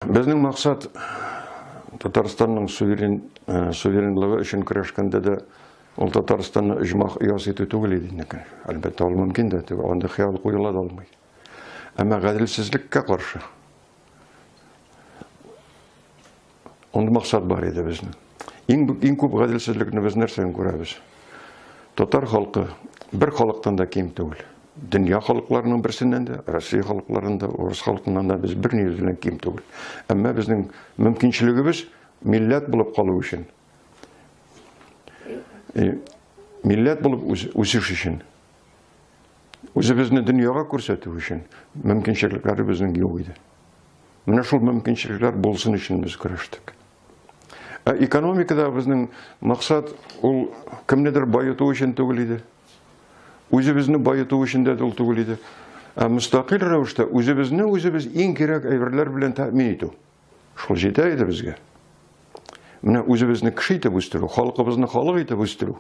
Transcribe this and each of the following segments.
Безнең максат Татарстанның суверен суверенлыгы өчен көрәшкәндә дә ул Татарстанны оҗмах оясы итү түгел иде инде. Әлбәттә, ул мөмкин дә түгел, андый хыял куела да алмый. Әмма гаделсезлеккә каршы Андый максат бар иде безнең. Иң, иң күп гаделсезлекне без нәрсәдән күрәбез? Татар халкы бер халыктан да ким түгел. Дөнья халыкларының берсеннән дә, Россия халыкларынан да, урыс халкыннан да без берни белән ким түгел. Әмма безнең мөмкинчелегебез милләт булып калу өчен, милләт булып үсеш өчен, үзебезне дөньяга күрсәтү өчен мөмкинчелекләребезнең юк иде. Менә шул мөмкинчелекләр булсын өчен без көрәштек. Ә экономикада безнең максат ул кемнедер баету өчен түгел иде. Үзебезне баету өчен дә ул түгел иде. Ә мөстәкыйль рәвештә үзебезне үзебез иң кирәк әйберләр белән тәэмин итү. Шул җитә иде безгә. Менә үзебезне кеше итеп үстерү, халкыбызны халык итеп үстерү.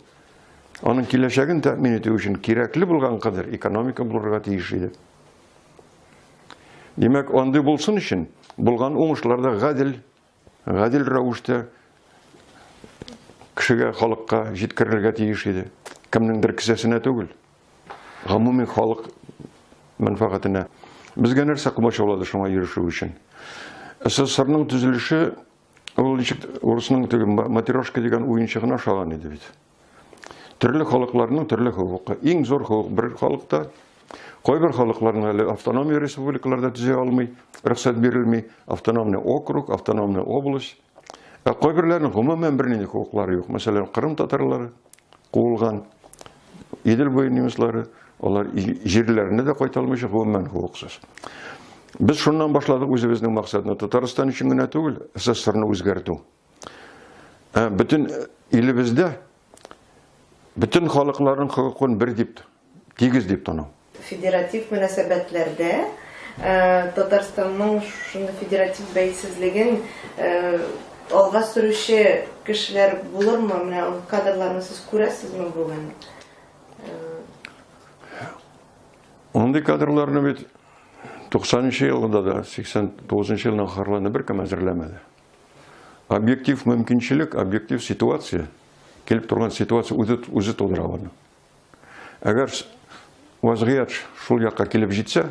Аның киләчәген тәэмин итү өчен кирәкле булган кадәр экономика булырга тиеш иде. Димәк, андый булсын өчен булган уңышлар да гадел, гадел рәвештә кешегә, халыкка җиткерелергә тиеш иде. Кемнеңдер кесәсенә түгел. Гомуми халык мәнфәгатенә. Безгә нәрсә комачаулады шуңа ирешү өчен? СССРның төзелеше ул ничек урысның теге матрешка дигән уенчыгына ошаган иде бит. Төрле халыкларның төрле хокукы. Иң зур хокук бер халыкта. Кайбер халыкларның әле автономия республикаларда төзә алмый, рөхсәт бирелми. Автономный округ, автономный область. Ә кайберләренең гомумән бернинди хокуклары юк. Мәсәлән, Кырым татарлары куылган, Идел буе немецлары, алар җирләренә дә кайта алмыйча гомумән хокуксыз. Без шуннан башладык үзебезнең максатны. Татарстан өчен генә түгел, СССРны үзгәртү. Ә, бөтен илебездә бөтен халыкларның хокукын бер дип, тигез дип тану. Федератив мөнәсәбәтләрдә Татарстанның шундый федератив бәйсезлеген алга сөрүче кешеләр булырмы? Менә ул кадрларны сез күрәсезме бүген? Андый кадрларны бит 90 елда да, 89 елның ахырларында беркем әзерләмәде. Объектив мөмкинчелек, объектив ситуация, килеп торган ситуация үзе, үзе тудыра аны. Әгәр вазгыять шул якка килеп җитсә,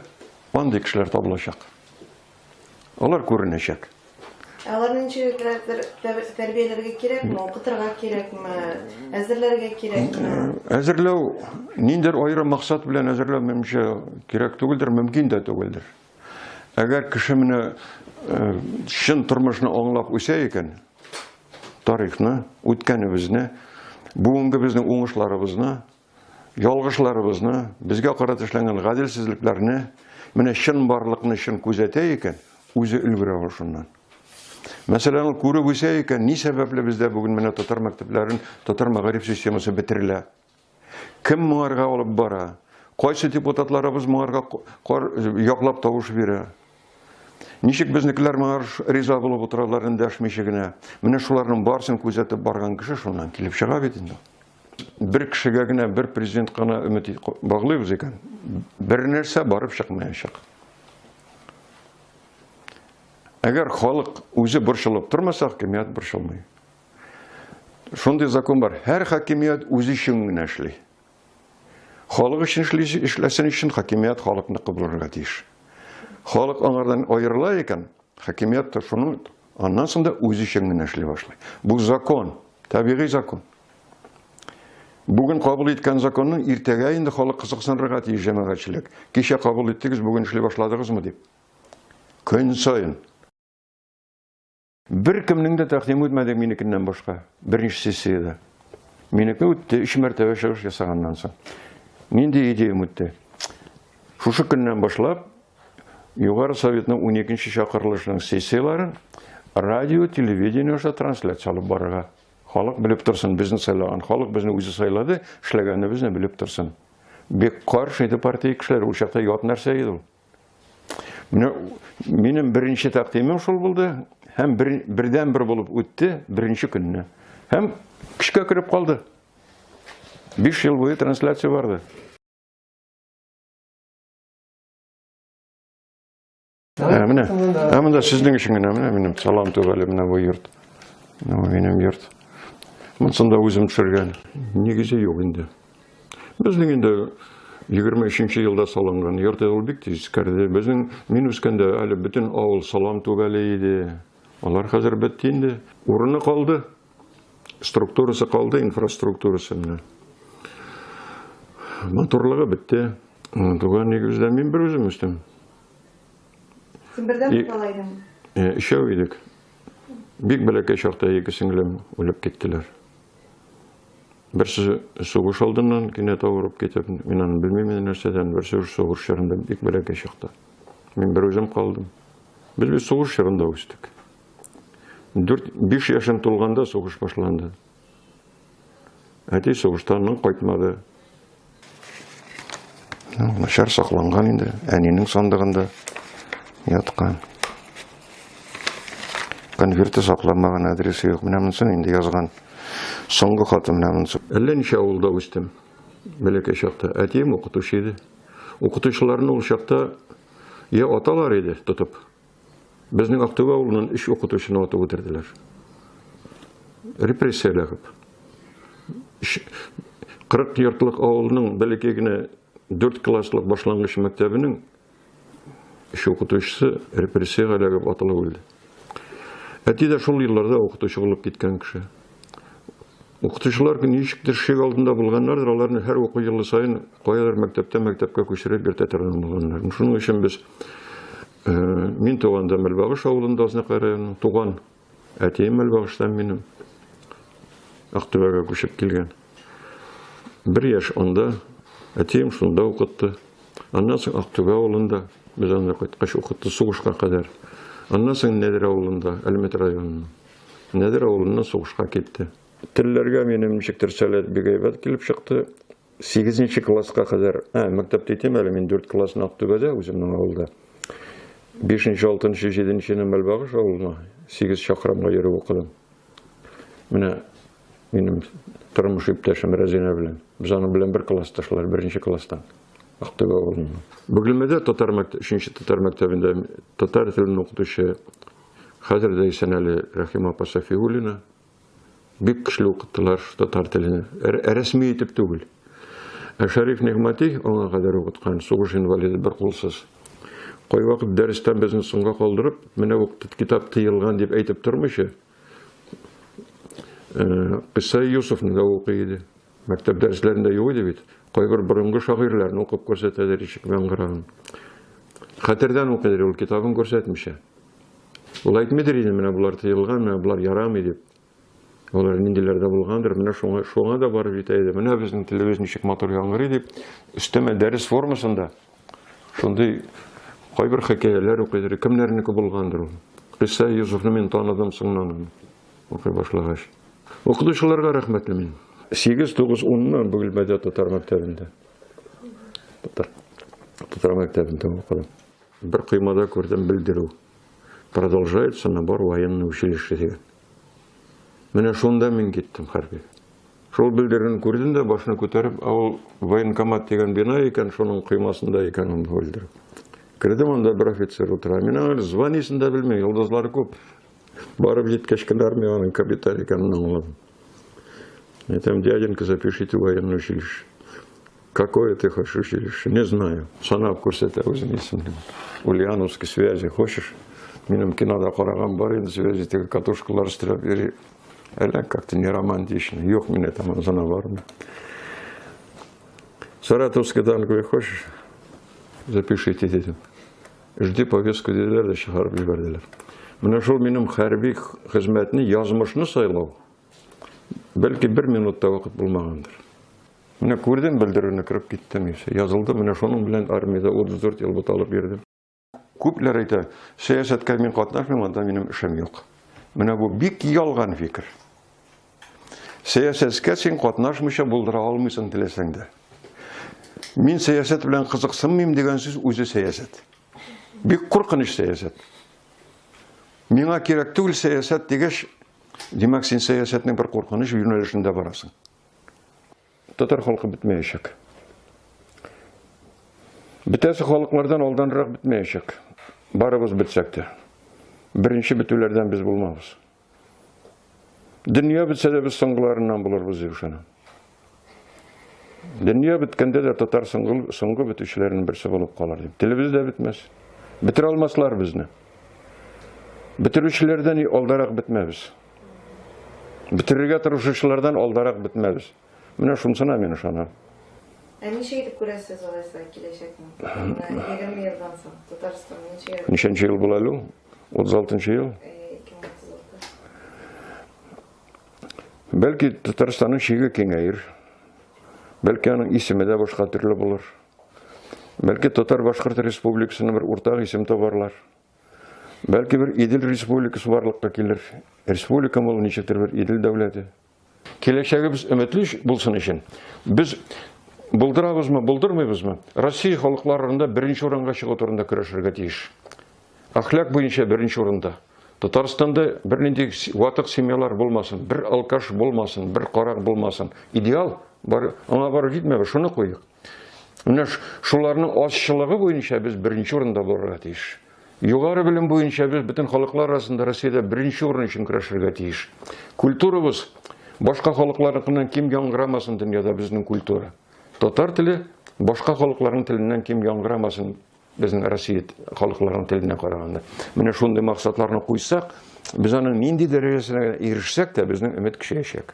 андый кешеләр табылачак. Алар күренәчәк. Аларны ничек тәрбияләргә кирәкме, укытырга кирәкме, әзерләргә кирәкме? Әзерләү ниндидер аерым максат белән әзерләү минемчә кирәк түгелдер, мөмкин дә түгелдер. Әгәр кеше менә чын тормышны аңлап үсә икән, тарихны, үткәнебезне, бүгенге безнең уңышларыбызны, ялгышларыбызны, безгә карата эшләнгән гаделсезлекләрне, менә чынбарлыкны чын күзәтә икән, үзе өлгерә ул шуннан. Мәсәлән, ул күреп үсә икән, ни сәбәпле бездә бүген менә татар мәктәпләрен, татар мәгариф системасы бетерелә? Кем моңарга алып бара? Кайсы депутатларыбыз моңарга яклап тавыш бирә? Ничек безнекеләр моңа риза булып утыралар эндәшмичә генә? Менә шуларның барысын күзәтеп барган кеше шуннан килеп чыга бит инде. Бер кешегә генә, бер президентка гына өмет баглыйбыз икән, бер нәрсә барып чыкмаячак. Әгәр халык үзе борчылып тормаса, хакимият борчылмый. Шундый закон бар. Һәр хакимият үзе өчен генә эшли. Халык өчен эшли, эшләсен өчен хакимият халыкныкы булырга тиеш. Халык аңардан аерыла икән, хакимият та шуның аннан соң да үзе өчен генә эшли башлый. Бу закон, табигый закон. Бүген кабул иткән законның иртәгә инде халык кызыксынырга тиеш җәмәгатьчелек. Кичә кабул иттегез, бүген эшли башладыгызмы дип. Көн саен. Бер кемнең дә тәкъдим үтмәде минекеннән башка, беренче сессиядә. Минеке үтте, өч мәртәбә чыгыш ясаганнан соң. Нинди идеям үтте? Шушы көннән башлап, Югары Советның 12 чакырылышының сессияләрен радио, телевидение аша трансляция алып барырга. Халык белеп торсын, безне сайлаган халык безне үзе сайлады, эшләгәнебезне белеп торсын. Бик каршы иде партия кешеләре, ул чакта ят нәрсә иде ул. Менә минем беренче тәкъдимем шул булды һәм бер, бердән-бер булып үтте беренче көнне. Һәм көчкә кереп калды. 5 ел буе трансляция барды. Ә, менә, ә монда сезнең өчен генә, менә минем салам түбәле менә бу йорт. Менә бу минем йорт. Монысын да үзем төшергән. Нигезе юк инде. Безнең инде 23 елда салынган йорт ул бик тиз искерде. Безнең мин үскәндә әле бөтен авыл салам түбәле иде. Алар хәзер бетте инде. Урыны калды. Структурасы калды, инфраструктурасы менә. Матурлыгы бетте. Туган нигездә мин бер үзем үстем. Син бердән бала идең? Өчәү идек. Бик бәләкәй чакта ике сеңлем үлеп киттеләр. Берсе сугыш алдыннан кинәт авырып китеп, мин аны белмим инде нәрсәдән, берсе сугыш чорында бик бәләкәй чакта. Мин бер үзем калдым. Без бит сугыш чорында үстек. 4-5 яшем тулганда сугыш башланды. Әти сугыштан кайтмады. Начар сакланган инде. Әнинең сандыгында яткан. Конверты сакланмаган, адресы юк. Менә монысын инде язган. Соңгы хаты менә монысы. Әллә ничә авылда үстем. Бәләкәй чакта. Әтием укытучы иде. Укытучыларны ул чакта я аталар иде тотып. Безнең Актүбә авылыннан өч укытучыны атып үтерделәр. Репрессия эләгеп. 40 йортлык авылның бәләкәй генә 4 класслык башлангыч мәктәбенең өч укытучысы репрессиягә эләгеп атылып үлде. Әти дә шул елларда укытучы булып киткән кеше. Укытучылар ничектер шик алдында булганнардыр, аларны һәр уку елы саен каядыр мәктәптән мәктәпкә күчереп йөртә торган булганнар. Шуның өчен без мин туганда Мәлбагыш авылында Азнакай районының туган әтием Мәлбагыштан минем Актүбәгә күчеп килгән. Бер яшь анда әтием шунда укытты. Аннан соң Актүбә авылында без анда кайткач укытты сугышка кадәр. Аннан соң Нәдер авылында, Әлмәт районының. Нәдер авылыннан сугышка китте. Телләргә минем ничектер сәләт бик әйбәт килеп чыкты. 8 класска кадәр, ә, мәктәптә әйтәм әле, мин 4 классны Актүбәдә, үземнең авылда. 5, 6, 7-не Мәлбагыш авылына 8 чакрымга йөреп укыдым. Менә минем тормыш иптәшем Рәзинә белән. Без аның белән бер классташлар, беренче класстан. Актүбә авылыннан. Бөгелмәдә татар мәктәбе, 3 татар мәктәбендә татар телен укытучы хәзер дә исән әле Рәхимә апа Сафиуллина. Бик көчле укыттылар татар телен. Рәсми итеп түгел. Ә Шәриф Нигъмәти аңа кадәр укыткан, сугыш инвалиды бер кулсыз. Кайвакыт дәрестән безне соңга калдырып, менә бу китап тыелган дип әйтеп тормыйча, Кыйсса Юсуфны да укый иде. Мәктәп дәресләрендә юк иде бит. Кайбер борынгы шагыйрьләрне укып күрсәтәдер ишек яңгырагын. Хәтердән укыйдыр ул китабын күрсәтмичә. Ул әйтмидер инде, менә болар тыелган, менә болар ярамый дип. Алар ниндиләр дә булгандыр, менә шуңа, шуңа да барып җитә иде. Менә безнең телебез ничек матур яңгырый дип, өстәмә дәрес формасында шундый кайбер хикәяләр укыйдыр. Кемнәрнеке булгандыр ул. Кыйсса Юсуфны мин таныдым соңнан аны укый башлагач. Укытучыларга рәхмәтле мин. 8, 9, 10-ны Бөгелмәдә татар мәктәбендә. Татар, татар мәктәбендә укыдым. Бер коймада күрдем белдерү. Продолжается набор военное училище дигән. Менә шунда мин киттем хәрби. Шул белдерүне күрдем дә, башны күтәреп, ә ул военкомат дигән бина икән, шуның коймасында икән ул белдерү. Кердем анда бер офицер утыра. Мин аның званиясен дә белмим, йолдызлары күп. Барып җиткәч кенә мин аның капитан икәнен аңладым. Әйтәм, дяденька, запишите военное училище. Какое ты хочешь училище? Не знаю. Санап күрсәтә үзенең исемен. Ульяновский связи хочешь? Минем кинода караган бар инде связи, теге катушкалар өстерәп йөри. Әллә как-то не романтично. Юк, мин әйтәм, ансына бармыйм. Саратовский танковый хочешь? Запишите, дидем. Жди повестку диделәр дә чыгарып җибәрделәр. Менә шул минем хәрби хезмәтне, язмышны сайлау. Бәлки бер минут та вакыт булмагандыр. Менә күрдем белдерүне, кереп киттем, и все. Язылды, менә шуның белән армиядә 34 ел буталып йөрдем. Күпләр әйтә, сәясәткә мин катнашмыйм, анда минем эшем юк. Менә бу бик ялган фикер. Сәясәткә син катнашмыйча булдыра алмыйсың теләсәң дә. Мин сәясәт белән кызыксынмыйм дигән сүз үзе сәясәт. Бик куркыныч сәясәт. Миңа кирәк түгел сәясәт дигәч, димәк, син сәясәтнең бер куркыныч юнәлешендә барасың. Татар халкы бетмәячәк. Бетәсе халыклардан алданрак бетмәячәк. Барыбыз бетсәк тә. Беренче бетүләрдән без булмабыз. Дөнья бетсә дә без соңгыларыннан булырбыз дип ышанам. Дөнья беткәндә дә татар соңгы, соңгы бетүчеләрнең берсе булып калыр дип. Телебез дә бетмәс. Бетерә алмаслар безне. Бетерүчеләрдән алдарак бетмәбез. Бетерергә тырышучылардан алдарак бетмәбез. Менә шунысына мин ышанам. Ә ничек итеп күрәсез алайса киләчәкне? Менә 20 елдан соң Татарстан ничек? Ничәнче ел була әле ул? 36 ел? 2036. Бәлки Татарстанның чиге киңәер. Бәлки аның исеме дә башка төрле булыр. Бәлки Татар-Башкорт республикасына бер уртак исем табарлар. Бәлки бер Идел республикасы барлыкка килер. Республика ул ничектер бер Идел дәүләте. Киләчәгебез өметле булсын өчен без булдырабызмы, булдырмыйбызмы, Россия халыкларында беренче урынга чыгу турында көрәшергә тиеш. Әхлак буенча беренче урында. Татарстанда бернинди ватык семьялар булмасын, бер алкаш булмасын, бер карак булмасын. Идеал бар, аңа барып җитмәбез, шуны куйык. Менә шуларның азчылыгы буенча без беренче урында булырга тиеш. Югары белем буенча без бөтен халыклар арасында Россиядә беренче урын өчен көрәшергә тиеш. Культурабыз башка халыкларныкыннан ким яңгырамасын дөньяда безнең культура. Татар теле башка халыкларның теленнән ким яңгырамасын безнең Россия халыкларының теленә караганда. Менә шундый максатларны куйсак, без аның нинди дәрәҗәсенә генә ирешсәк тә, безнең өмет көчәячәк.